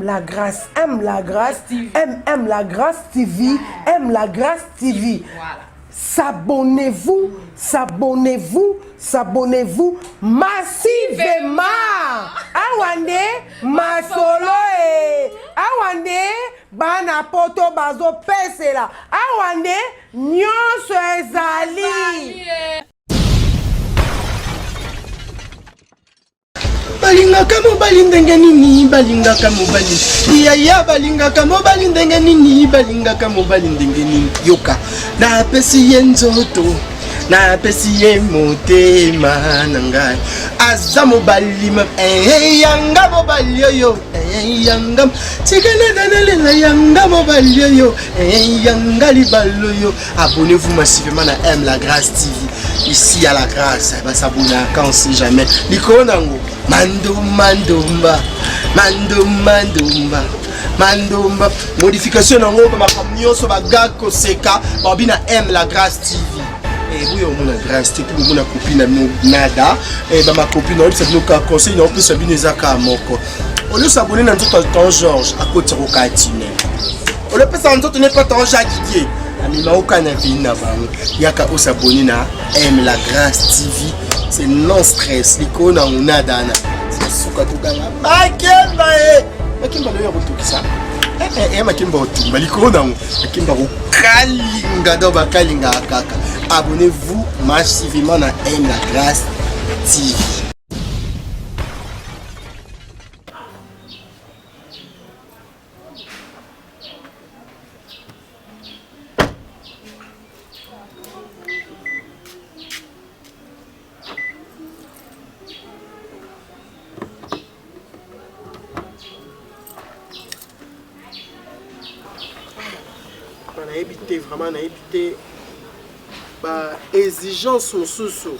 M la grâce, M la grâce, M M la grâce TV, M la grâce TV. Voilà. S'abonnez-vous, s'abonnez-vous, s'abonnez-vous massivement. Awa nde masolo e. Awa nde bana poto bazopesela. Awa nde nyonso ezali. Balingaka mobali ndenge nini? Balingaka mobali yaya, balingaka mobali ndenge nini? Balingaka mobali ndenge nini? Yoka, napesi ye nzoto, napesi ye motema na ngai, aza mobali eh, yanga mobali oyo eh, yanga tikana yanga mobali oyo eh, yanga libalo oyo. Abonnez-vous massivement na M la Grâce TV. Ici à la grâce, ba s'abonner quand on sait jamais. Likolo nango, mandumba ndumba, mandumba ndumba, mandumba. Modification nango ba makambo nyonso ba gag koseka, ba bina M la Grâce TV. Eh, boya omona grâce te mpe bomona copine na bino nada eh, bamacopine naoyebisa bino ka conseil naopesa bino eza kaka moko olio s'abonner na nzoto ya ton Georges akotisa kokatine olopesaka nzoto ne pa ton Jacques Didier amema okana vie na bango yaka osabonner na M la Grâce TV c'est non stress likolo na nada na suka tokanga makemba e makemba nayo ya kotokisa eh, makemba otumba likolo nango makemba kokalinga donc bakalingaka kaka. Abonnez-vous massivement na M la Grâce TV. Nayebi te, vraiment nayebi te, ba exigence mosusu,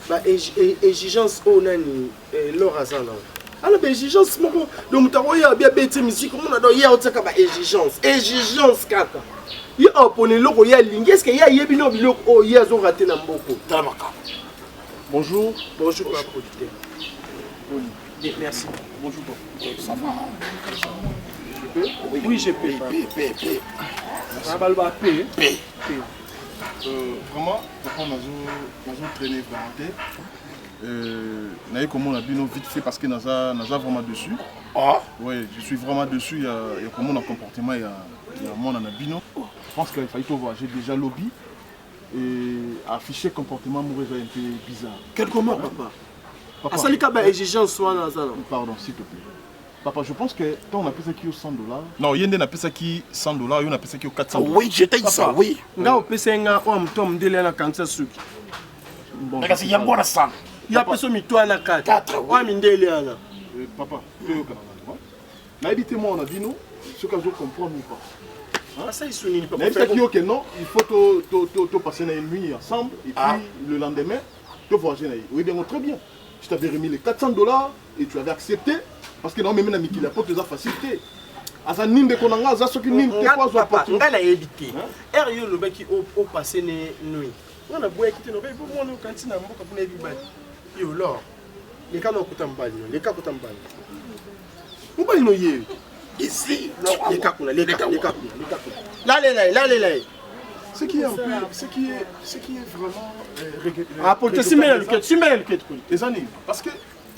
ba exigence oyo nani lor aza na ala ba exigence moko. Donc moto akoya abi abeti musique, omona donc ye aotiaka ba exigence, exigence kaka ye apona eloko ye alingi. Est-ce ye ayebi no biloko oyo ye azorate na mboko? Tala makambo. Bonjour. Bonjour, papa producteur. Bien, merci. Bonjour, papa. Ça va? Je peux? Oui, oui, je peux. P, P, P. Ah, baloba P. P. P. Vraiment, papa, nazo, nazo traîner vraiment te. Naye komona bino vite fait parce que naza, naza vraiment dessus. Ah? Oui, je suis vraiment dessus. Il y a, il y a comment un comportement, il y a, il y a moi, on a bino. Je pense qu'il fallait voyager déjà lobby et afficher comportement moko eza un peu bizarre. Quel comment, papa? Papa. Asalika ba exigence wana aza na. Pardon, s'il te plaît. Papa, je pense que tant on apesaki yo 100 $. Non, ye nde napesaki 100 $, yo napesaki yo 400. Oui, je t'ai dit ça, oui. Nga opesa nga oyo moto mondele na kangisa suki. Bon, kasi yango wana 100. Yo apesa mito wana 4. 4, oui. Oyo mindele wana. Papa, toyokana nano. Nayebi te mwana na bino soki azo comprendre ou pas. Asali su nini, papa? Nayebisaki yo que non, il faut to, to, to, to passer na une nuit ensemble et puis Ah. le lendemain to voyager na ye. Oyebi yango très bien. Je t'avais remis les 400 $ et tu avais accepté parce que naomemi na mikili ya poto eza facile te. Aza nini ndeko na nga aza soki nini te po azwa Papa, opportunité. nga nayebi te. Heure yo olobaki opase ne nuit. Nga naboyaki te, naboyaki po mwana okanisi na mboka kuna yebi bali. Yo lor. Leka na okuta mobali no, leka kuta mobali. Mobali no ye. Ici, Leka kuna, leka, leka kuna, leka kuna. Lalela ye, lalela ye. Ce qui est un peu, ce qui est vraiment Ah, pour te simbela luketu, simbela luketu kuna. Eza nini? Parce que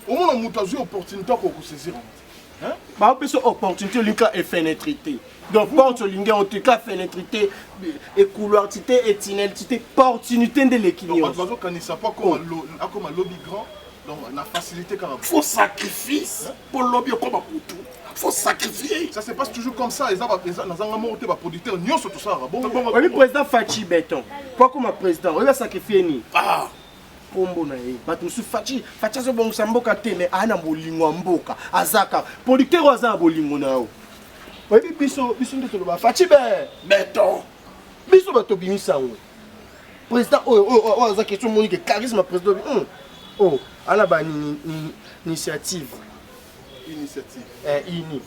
omona moto azwi opportunité akokosaisir yango te. Hein? Baopesa opportunité olingi ka efenêtre te. Donc porte olingi yango te, ka fenêtre te, ecouloir te, etunnel te, opportunité nde eleki Donc bato nyonso. bazokanisa po akoma lobi grand, donc na facilité kaka. Faut sacrifice pour lobi okoma mutu. Faut sacrifier. Ça se passe toujours comme ça. Eza nazanga moko te, baproducteur nyonso tosalaka bongo. Oyebi président Fatshi Béton, po akoma président, oyebi asacrifie nini? Ah. Kombo na ye. Bato mosusu Fatshi, Fatshi azobongisa mboka te, mais aa na bolingo ya mboka. Azaka producteur oyo aza na bolingo na yo. Oyebi biso, biso nde toloba Fatshi be Béton. Biso bato tobimisa yango. Président oyo, oyo, oyo aza question moni ke charisme ya président oyo, oh, ana ba initiative. Initiative. Eh, ini.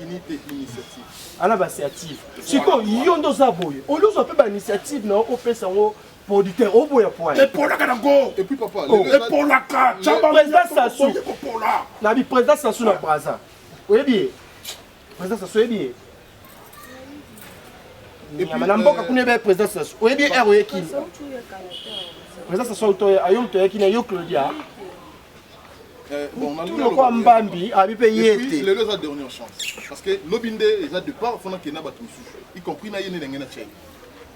Unité initiative. Ana ba initiative. Sikoyo yo nde oza boye. Olozwa mpe ba initiative na yo opesa yango producteur oboya point. Epolaka nango. Et puis papa, Oh. Epolaka. Président Sassou. Kopola. Na bi président Sassou na Brazza. Oyebi ye? Président Sassou oyebi ye? Nyama na mboka kuna ebe président Sassou. Oyebi ye heure oyeki? Président Sassou auto ayo moto oyaki na yo Claudia. Bon, lokola mbambi abi mpe ye te. Lelo eza dernière chance parce que lobi nde eza départ fona kenda bato mosusu y compris na ye nde ndenge na tie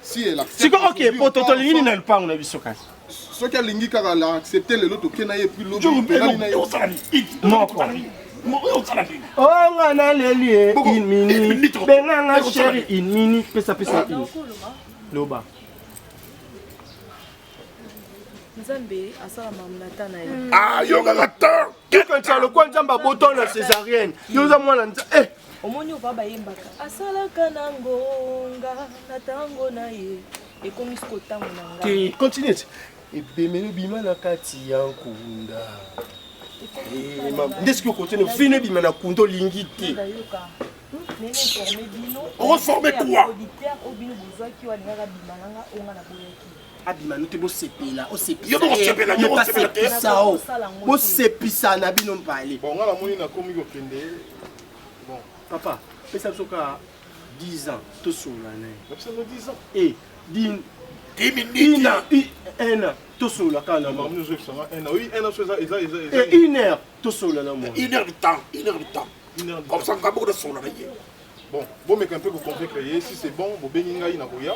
si elle accepte. Siko ok po tolingi nini na lupango na biso kasi? Soki alingi kaka la accepte lelo toke na ye puis lobi tolali na ye moko. Oh nga naleli ye une minute benga nga chéri une minute pesa pesa une loba. Nzambe asala makambo na temps na ye. Ah yo kaka temps. Tokanisa lokola Nzambe abota na césarienne. Yo oza mwana Nzambe. Eh. Omoni oyo bayembaka asalaka na ngonga na tango na ye ekomi siko tango na ngai. Te continue. Ebemeli obima na kati ya nkunda. Nde soki okontinue fino ebima na kunda olingi te. Okoforme quoi? Producteur oyo bino bozwaki oyo alingaka bima na nga oyo nga naboyaki. Abima no te bosepela Yo bokosepela, yo bokosepela te. osepisa o bosepisa na bino mbale. Bon nga namoni nakomi kokende bon. Papa pesa biso kaka 10 ans tosolola na ye. Napesa bino 10 ans. Eh, 10 minutes. Une an, un an tosolola kaka na mwana. Un an, oui, un an, eza eza eza. Eh, une heure tosolola na mwana. Une heure de temps, une heure de temps. Comme ça ngambo kuna solola na ye. Bon, bomeka mpe koconvaincre ye si c'est bon bobengi ngai na koya.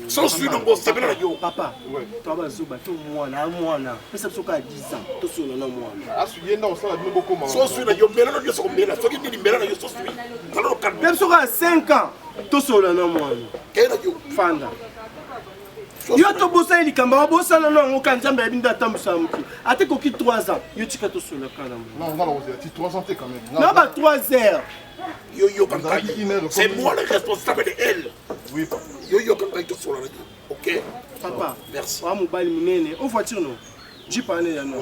Sans suite donc osepela na yo. Papa, toi bazoba to mwana mwana pesa biso kaka 10 ans tosolola na mwana. Asu ye nda osala bino bokoma. Sans suite na yo mbela na nyonso kombela soki nini mbela na yo sans suite. Zala lokalme. Pesa biso kaka 5 ans tosolola na mwana. Kei na yo. Fanda. Yo tobosani likambo abosana na yango ka Nzambe ayebi nde atambwisa motu ate koki 3 ans yo tika tosolola kaka na mwana. Non, nga nakozela ti 3 ans te quand même. Na ba 3 heures. Yo yo kangai. C'est moi le responsable de elle. Oui, papa. Yo yo kangai tosolola na yo. OK. Papa, merci. Wa mobali munene, o voiture no. Jeep ane ya no.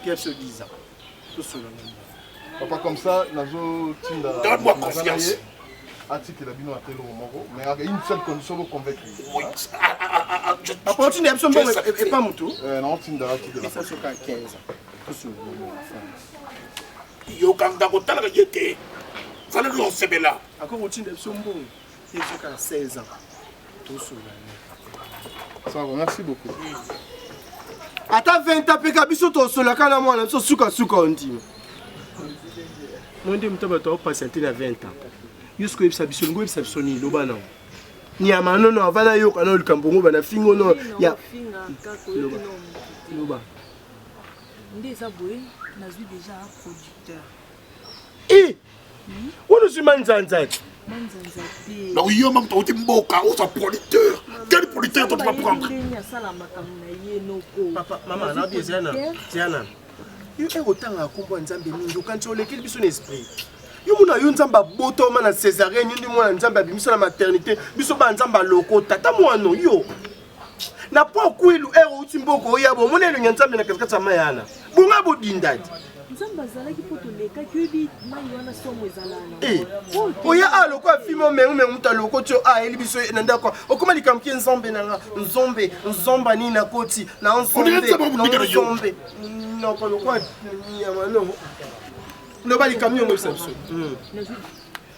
Pierre so 10 ans. Tosolola na mwana. Papa comme ça nazo tinda. Donne-moi confiance. Atikela bino ata eloko moko mais à une seule condition boconvaincre ye. Papa otinda biso mbongo epa motu? Naotinda atikela. Pesa biso kaka 15 ans. Tosolola na mwana. Yokanga kotalaka ye te. Zala nde osepela. Akoki kotinda biso mbongo ye biso kaka 16 ans. Tosolola na ye. Ça va, merci beaucoup. Ata 20 ans peka biso tosolaka na mwana biso sukasuka ondima. Moi nde moto bato aopatiente na 20 ans. Yo soki oyebisa biso, olingi oyebisa biso nini? Loba nango. Nyama nono avant nayoka na likambo ngo bana fingo no ya. Loba. Loba. Nde eza boye nazwi déjà producteur. Eh! Wana ozwi manzanza te. Manzanza te. Donc yo même toi mboka oza producteur. Quel producteur toi tu vas prendre? Ndenge asala makambo na ye noko. Papa, mama na bien zana. Zana. Yo e kotanga kombo ya Nzambe mingi okanisi olekeli biso na esprit. Yo mona yo Nzambe abotama na césarienne, yo nde mwana Nzambe abimisa na maternité, biso ba Nzambe alokota. Tata mwana yo. Na po kwilu e outi mboko oya bo mona elongi ya Nzambe na katikati ya mai wana. Bonga bodindadi. Nzambe azalaki mpo tolekaki oyebi mai wana somo ezalaka na Eh, oya a lokola filme omengu mengu moto alokoti yo ayeli biso na ndako okoma likambo ki nzambe na nga nzombe nzomba nini nakoti na nzombe na nzombe noko lokola nyama no loba likambo yango oyebisa biso.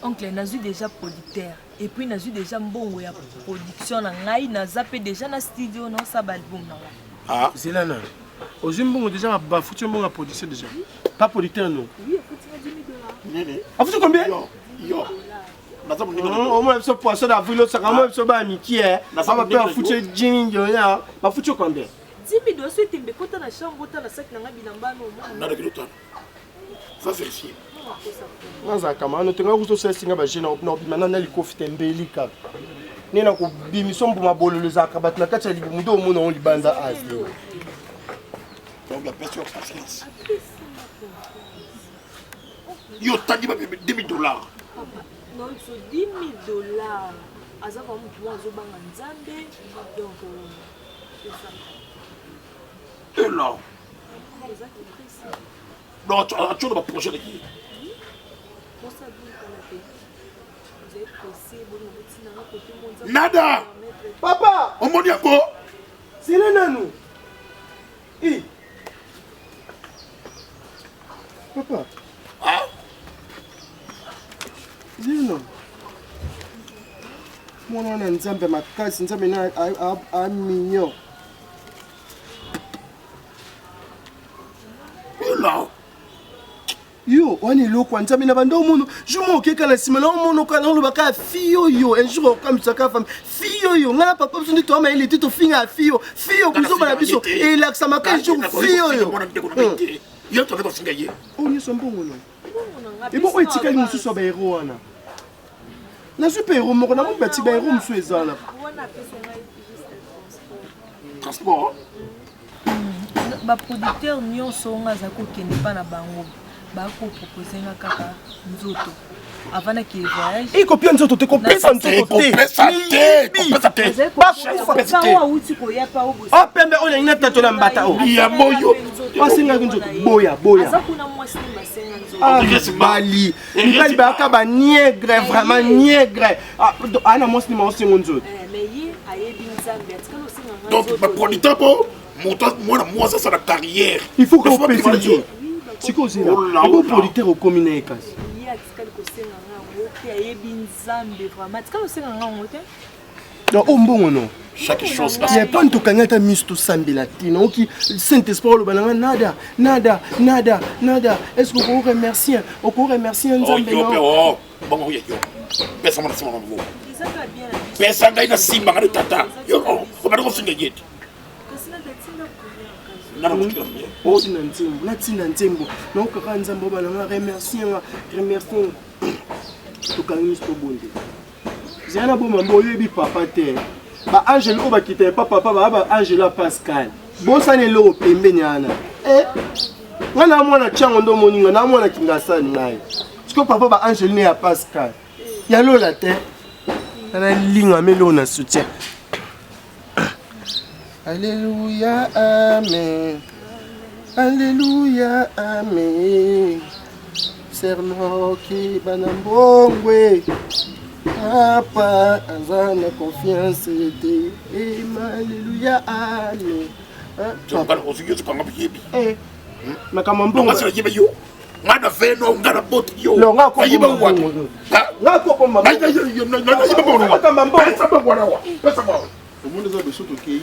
Oncle, nazwi déjà producteur et puis nazwi déjà mbongo ya production na ngai, naza pe déjà na studio naosala ba album na ngai. Ah. Zela na ozwi mbongo déjà bafuti mbongo ya production déjà pas producteur non. Oui, afuti nga 10 000 dollars. Afuti combien? Yo, yo. Naza moninga. Omona biso poisson d'avril osaka omona biso bana miki e aba mpe bafuti jingi oya bafuti combien? 10 000 dollars so etembe kota na chambre ota na sac na ngai bilamba no omona. Nana kilotana. Va vérifier. Nazalaka mano te ngai kutu osalisi nga baje na obima na likofi te mbeli kaka nde na kobimisa mbuma bololo ezalaka bato na kati ya libumu nde omona yango libanda azde. Donc la personne patience. Yo tangi ba 10 000 dollars. Papa, non, so 10 000 dollars. Aza kwa mutu mwa azobanga Nzambe. Donc c'est ça. Et là. Donc tu as un projet de qui? Nada! Papa! Omoni yango? Zela nanu. Eh. Papa. Ah? Zino. Mwana wana nzambe makasi, nzambe na a mignon. Ola. Yo, wana eloko ya nzambe na banda omono jour moko okeka na nsima na omono kaka naoloba kaka fille oyo un jour okambisa kaka femme fille oyo ngai na papa biso nde toya mayele te tofinga ya fille oyo fille oyo buzoba na biso elakisamaka un jour fille oyo Yo toke kofinga ye. Oyo nyonso mbongo no ebo oyo etikali mosusu ya baero wana nazwi mpe ero moko namoni bati baero mosusu eza wana. Transport. Baproducteur nyonso nga aza kokende mpa na bango, bakopropose nga kaka nzoto avant nake voyage. Ekopia nzoto te, kopesa nzoto te. Kopesa te, kopesa te. Bakufa awuti koya pa oyo. O pembe oyo nangi natatola mbata oyo. Ya boyo. Asengaki nzoto, boya boya. Aza kuna mwasi nde basenga nzoto. Ah, mibali mibali bayaka baniègre, vraiment niègre. Ana mwasi nima osengo nzoto. Mais ye ayebi Nzambe, atikali osenga nga Donc nzoto te. baproducteur mpo moto mwana mwasi asala carrière. Il faut que opesa nzoto sikoyo ozela. Ola, ebo ola. Producteur okomi na ye kasi. Ye atikali kosenga nga yango te, ayebi Nzambe, vraiment atikali kosenga nga yango te. Donc oyo mbongo no. Chaque chose Ya pani tokangi ata miso tosambela te, naoki Saint Esprit oloba na nga nada nada nada nada. Est ce que oko remercier, oko remercier Nzambe? Yo mpe No. o bongo ya yo pesa mwana nsima na maboko. Eza kaka bien na biso. Pesa ngai na nsima ngai tata yo obanda kofinga ye te. Kasi nadatinda prière kasi. Nga na kotika prière. Natina nzembo, natina nzembo, naokaka Nzambe oba na nga remercier nga, remercier nga. Tokangi miso, tobonde zela na boma mbo oyebi papa te. Baangele oyo bakita epa papa baa baangele ya Pascal, bosani eloko pembeni wana. Eh, nga na mwana tiango nde omoni nga na mwana kingasani ngai sikoyo papa baangele ne ya Pascal ya lola te nalinga eloko na soutien. Alléluia, amen. Alléluia, amen. Sernoki bana mbongwe. Papa aza na confiance te. Ema, alléluia, amen. Ah, papa. Ozingi ozokanga biyebi. Eh, makambo ya mbongo. Ngasi nayebi yo nga na veno nga na boti yo. Lo, nga ko Nayiba mbongo. wapi? Nga ko komba mbongo. Nayiba mbongo. Makambo ya mbongo. Pesa mbongo wana wa pesa mbongo. Omoni eza biso tokei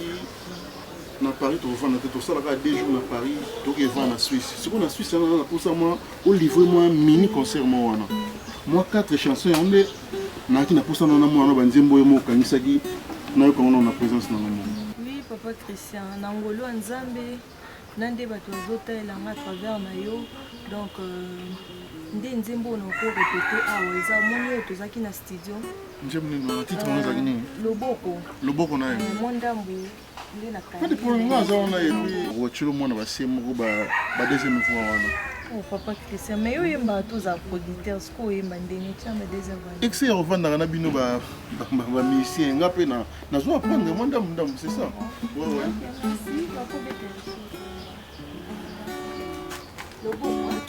na Paris, tokovanda te, tosalaka 2 jours na Paris, tokevanda na Suisse. Sikoyo na Suisse wana naposa mwa olivre mwa mini concert mo wana mwa 4 chanson yango nde nayaki na posa nana mwana banzembo oyo mo okangisaki nayoka ngo na présence nanga moko. Oui, papa Christian, na ngolu ya Nzambe na nde bato bazotalela nga à travers na yo. Donc nde nzembo oyo nako répéter awa eza moni oyo tozalaki na studio. Nzembo nini wana? Titre wana ezalaki nini? Loboko. Loboko na ye. Mwa ndambu nde na Pas de problème, nga aza wana et puis wachilo mwana basie moko ba deuxième voix wana. Oh, papa Christian, mais yo oyembaka, tozala producteur sikoyo oyemba ndenge tiama deuxième voix. Excès ya kovandaka na bino bamusicien, nga mpe nazo apprendre mwa ndambu ndambu, c'est ça, ouais. Merci, bakobeta lisusu. Loboko, hein?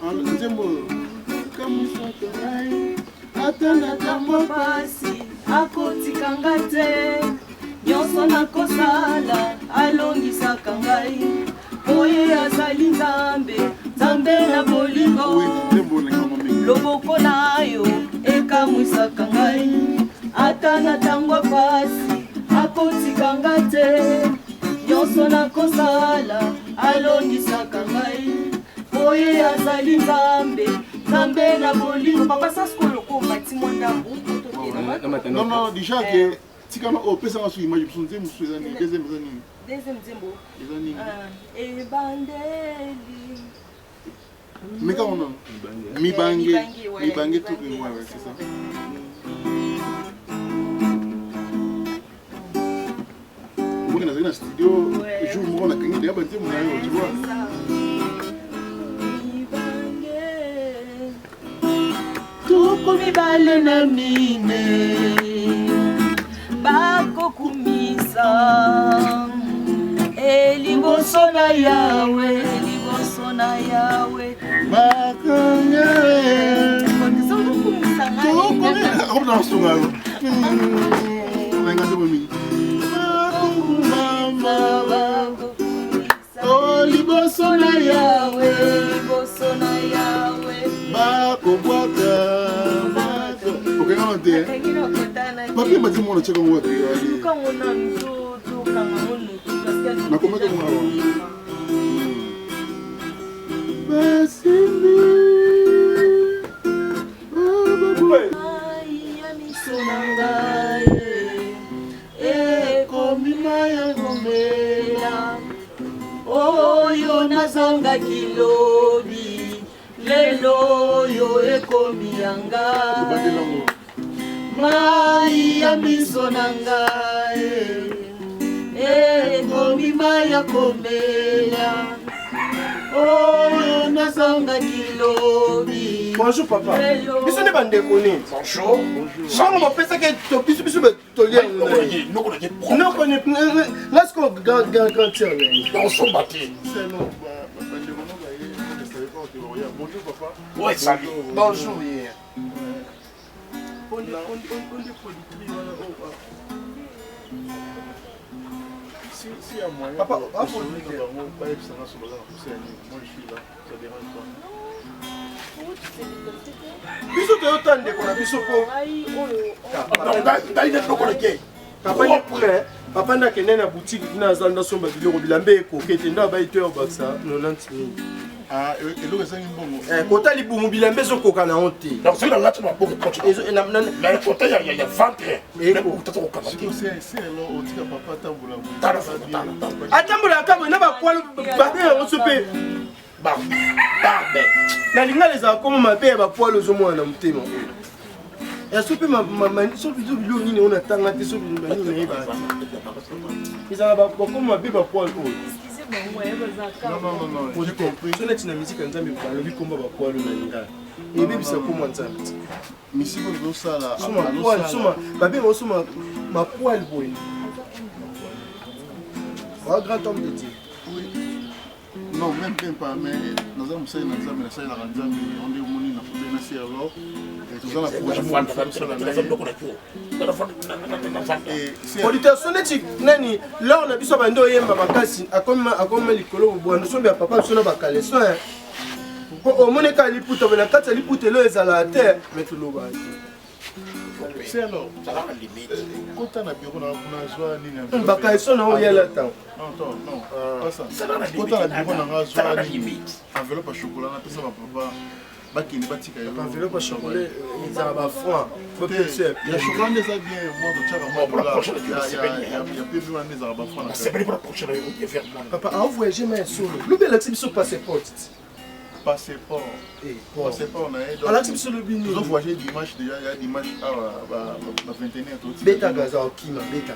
Ah, nzembo kamwisaka ngai Ata na ntango pasi akotikanga te, nyonso nakosala alongisaka ngai, oye azali Nzambe, Nzambe na bolingo. Oui, nzembo olingaka mingi. Loboko na yo ekamwisaka ngai, ata na ntango pasi akotikanga te, nyonso nakosala alongisaka ngai, oye azali Nzambe, Nzambe na bolingo. Papa, sa sikoyo loko omati mwa ndambu. Non, non, déjà que tikana oyo opesanga so image mosusu, nzembo mosusu eza nini? Deuxième eza nini? Deuxième nzembo. Eza nini? Ebandeli. Meka wana mibange. Mibange, ouais, mibange mibange, tout, ouais, c'est ça. Omoni nazali na studio jour moko nakangi deya banzembo na yo, tu vois. Mibange. 24 bakokumisa eliboso na Yawe, liboso na Yawe. Bakonga. Ozokumisa ngai. Akomona basunga yo nanga nzembo mingi. Liboso na Yawe, Liboso na Yawe. Bakobwaka bato. Okengama te. Papier mati mwana tiaka ngo wapi? Nakomaki ngo awa. Basimbi. Mai ya miso na ngai ekomi mai ya komela oyo nazangaki lobi lelo oyo ekomi ya ngai mai ya miso na ngai ekomi mai ya komela oyo nazangaki lobi. Bonjour papa. Biso nde bandeko nini? Bonjour. Sango bapesaki to biso biso tolia yango. Noko ne nga sikoyo grand grand grand sœur na ye. Nakosomba te. Bonjour papa. Ouais, salut. Bonjour yeah. Si, si y a moyen, Papa, de- ah, de faut soulever le dire. bango, bayebisanga so baza na posa ya nini. Moi je suis là, ça dérange pas. Biso toyota ndeko na biso po Ngai nde noko na ke. Papa nde prêt. Papa nde akende na boutique kuna aza ndasomba biloko bilamba ekoke te nde abayi to ya kobakisa 90 000. Ah, eloko ezangi mbongo. Eh, kota libumu bilamba ezokoka na yango te. Donc soki nalati maboko ekoti. Ezo- na- na- Mais kota ya ya ya ventre. Eko. Kota kokanga te. Siko c'est c'est alors otika papa tambola boye. Tala, tala, tala. Atambolaka boye na bapoil babe yango so mpe Barbe. Barbe. na lingala ezala koma mabe ya bapoil ozomona na motema ya so mpe so bizo biloko nini oyo natanga te so banini nayebaka te ezala bakoma mabe bapoil oyo. Non non non non, j'ai compris. So neti na misika nzambe balobi komba bapoil oyo na lingala ebebisa komwa nzambe te. Misiko ezosala So mapoil so babenga so mapoil boye. Oa grand homme de Dieu. Oui. Non, même, même pas, mais naza mosali na nzambe, nasalelaka nzambe onde omoni na kutani na ser alors toza na projet moko faut tosala na ye. Noko na ke. Et c'est- Auditeur so neti nani lor na biso bandi oyemba makasi akoma likolo bobwando sombi ya papa biso na bakaleson po omoni kaka liputa boye na kati ya liputa elo ezalaka te me tolobaka te. C'est alors kota na bureau na kuna zwa nini enveloppe. Bakaleson na oyela ntango. Non, attends, non, pas ça. Ça va na limite. Kota na bureau na nga Ça va zwa na nini limite. enveloppe ya chocolat napesa bapapa bakende batika yo. Enveloppe ya chocolat ezala bafranc. Te, ya chocolat nde eza bien mwa totiaka mwa Pour la dollar. prochaine, Ya- tu ya- vas ya- ya pembe wana nde ezalaka bafranc na kati. Nasepeli mpona prochaine oye vers moi. Papa aovoyage ma ya solo lobi alakisi biso passeport. Passeport. Passeport na ye donc- Alakisi biso lobi Tozo nini? voyager dimanche déjà, ya dimanche awa ba 21 toti. Beta gaza okima beta.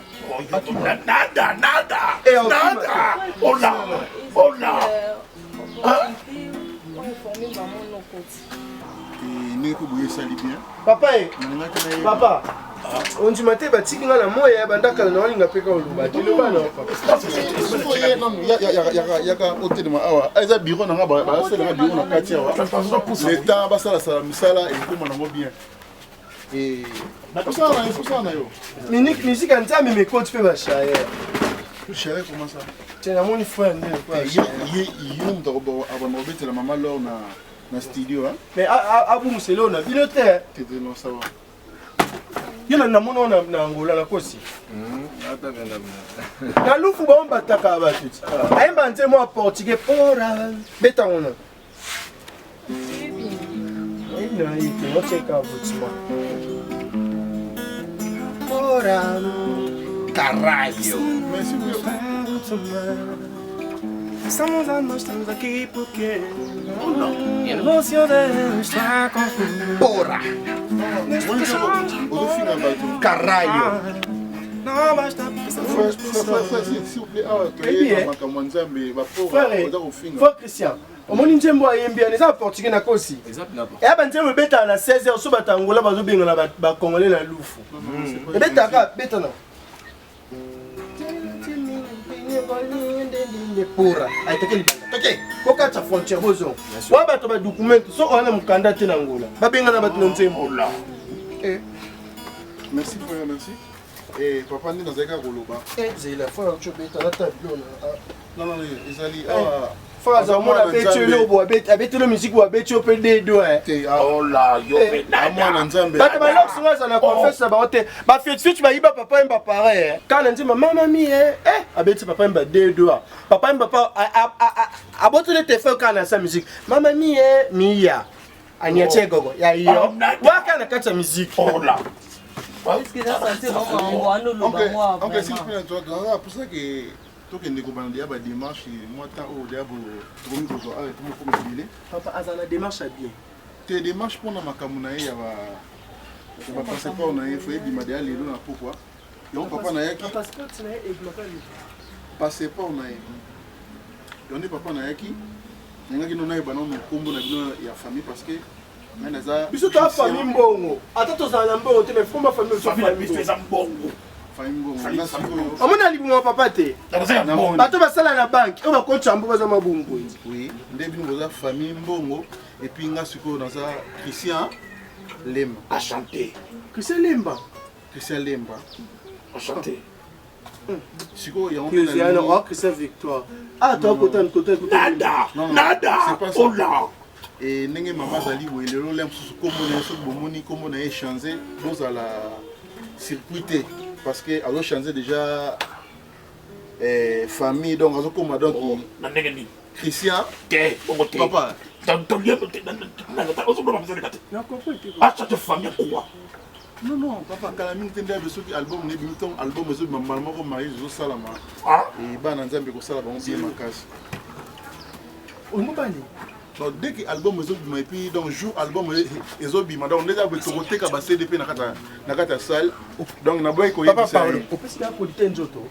Nada, nada, Eh, ok. nada. Hola, hola. Eh, ndenge mpe boye esali bien. Papa e Nalingaki nayeba. Papa ondima te batiki nga na moya ya bandakala na olinga mpe ka oloba te loba na papa. Soki oye nanu, yaka otelema awa. Ah, eza bureau na nga basalelanga bureau na kati awa. Le temps basalasala misala ekoma nango bien. Eh, kosala na yo, kosala na yo. Musique ya nzambe mekoti mpe bashayere. Chérie, comment ça? Te namoni frère nde lokola Eh, Shayere. ye moto abanda kobetela mama lor na studio hein? Mais abumusela oyo na bino te. Te te, non, ça va. Ye na namoni oyo na Angola nakosi na lufu bango batakaka bato ti ayemba nzembo ya portugais pora betango na oyebi na ye te otieka votima pora. Caralho. Mais s'il vous plaît, Estamos a nós estamos aqui porque o Deus está confuso. Porra. ozofinga bato. Caralho. Não basta pensar. Frère, frère, frère, frère, s'il vous plaît, awa Ebi, toyeba eh. makambo ya nzambe bapora Frère, oza kofinga. frère Christian, omoni nzembo ayembi wana eza na portugais na kosi eya banzembo ebetaka na 16 heures so bato ya Angola bazobengana bacongolais na lufu ebetaka betana pora ayeteke libanda toke kokatisa frontière bozonga wa bato badocumente so oya na mokanda te na Angola babengana bato na nzembo. Hola. Eh, Merci frère, merci. Eh, papa nde nazalaki kaka koloba. Eh, zela frère tobeta na tableau na Non, non, non, ezali awa. Faza omona abeti yo eloko abeti yo musique boye abeti yo mpe dedo mwana nzambe. Bato balox ngo aza na confiance na bango te. Bafietfiet bayiba papa yemba pareil kaka na nzemba mama mi abeti papa yemba dedo, papa yemba pa abotoli telefone kaka na sa musique mama mi miya aniatie gogo ya yo waka na kati ya musique. Oncle, s'il vous plaît, toi, pour ça que tokende kobanda deya badémarche mwa temps oyo deya tokomi kozwa awa ekomi koma ebele. Papa aza na démarche ya bien. Te, démarche mpona makambo na ye ya bapasseport na ye fo ebima deya lelo na pokwa. Yango papa nayaki. Passeport na ye ebimaka lelo? Passeport na ye yango nde papa nayaki, nayangaki no nayeba nano nkombo na bino ya famille, parce que ngai naza Biso toya famille mbongo, ata tozala na mbongo te, mais fomba famille. Famille na biso eza mbongo. Famille mbongo, nga sikoyo. Omona libuma papa te. Bato basala na banke oyo bakotya mbo baza mabumbu. Oui, nde bino boza famille mbongo, et puis nga sikoyo naza Christian Lemba. Enchanté. Christian Lemba. Christian Lemba. Enchanté. Sikoyo yango. Christian, oh, Christian Victoire, ah, toi kota kota kota. Nada nada ola. E ndenge mama azali boye lelo, le mosusu nkombo na ye, soki bomoni nkombo na ye change, bozala circuit te, parce que azochange déjà famille, donc azokoma donc Na ndenge nini? Christian. Te, bongo te. Papa. Ozoloba te, achange famille quoi? Non, non, papa, kala mingi te nde abe soki album na ebimi, ntongo album ezobima, mbala moko mariage ezosalama. E bana Nzambe ekosala bango bien makasi. Mobali. Donc dès que album ezobima, et puis donc jour album ezobima, donc ndenge abe tokoteka ba CD mpe na kati ya salle, donc naboyi Papa. Koyebisa. Pardon, opesi kaka producteur nzoto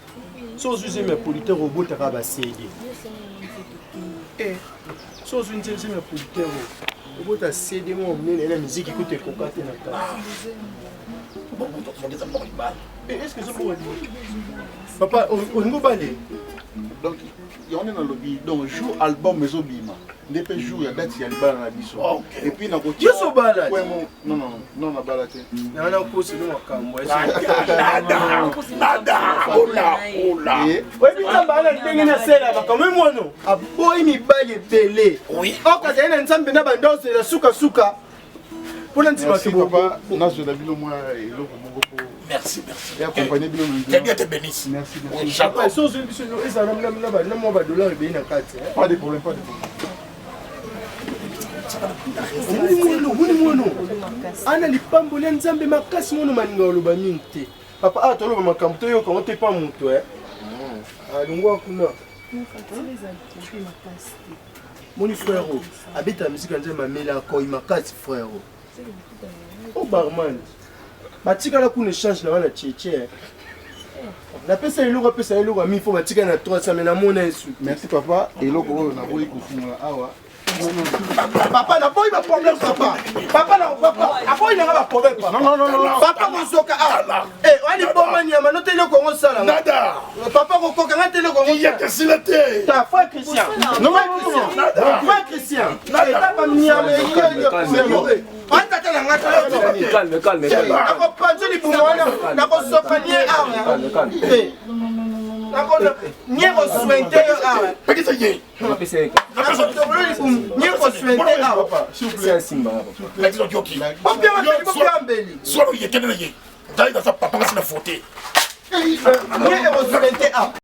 so ozwi zemi ya producteur, obotaka ba CD. So ozwi nzemi ya producteur, obota CD moko monene na miziki kutu ekoka te na kati. Est ce que ezobonga papa olingi obale? Donc yango nde nalobi, donc jour album ezobima nde mpe jour ya date ya libala na biso, et puis nakotia Yesu obala te? Non, non, non, nabala te. Yango nakosi no makambo. Nada ola ola. Oyebi Nzambe ana ndenge nasela makambo mwana aboyi mibali ebele okazali na Nzambe na bandozela sukasuka mpona Merci. ndimaki. Papa, nazwela bino mwa eloko moko po Merci, merci. Et accompagner bino na Que Dieu te bénisse. Merci, Oui, merci. j'adore. So ozwi biso ezala na mwa badollar ebele na kati. Pas de problème, pas de problème. Omoni mwana, omoni mwana ana lipamboli ya Nzambe makasi. Mwana maninga oloba mingi te papa, awa toloba makambo toyoka ngo te pa moto alongwa kuna. Moni frère oyo abetaka misika ya Nzambe, amela akoi makasi. Frère oyo o barman batikala kuna échange na wana tietie, napesa eloko, apesa eloko ya mi fo batikala na 300 me namona esu. Merci papa, eloko oyo naboyi kofungola awa. Papa, naboyi baproblème papa, papa na papa aboyi nanga baproblème papa. Non, non, non, non. Papa kozoka awa wali boma nyama no te, eloko yango osala. Nada. Papa kokoka nga te, eloko yango. Yakasila te. Ta frère Christian. Non, non, non, non. Frère Christian, eza banyama. Atata na nga. Calme, calme, calme. Nakopanza libumu wana, nakosopa nie awa. Calme, calme. Nie koswente yo awa. Pekisa ye. Napesa ye. Nakotongolo libumu, nie koswente awa. Papa, s'il vous Pesa plaît. ya simba papa. Pekisa yoki. Bopia mbeli. Swalo ye kende na ye. Ngai naza papa, ngasi na vote. Nie ekoswente awa.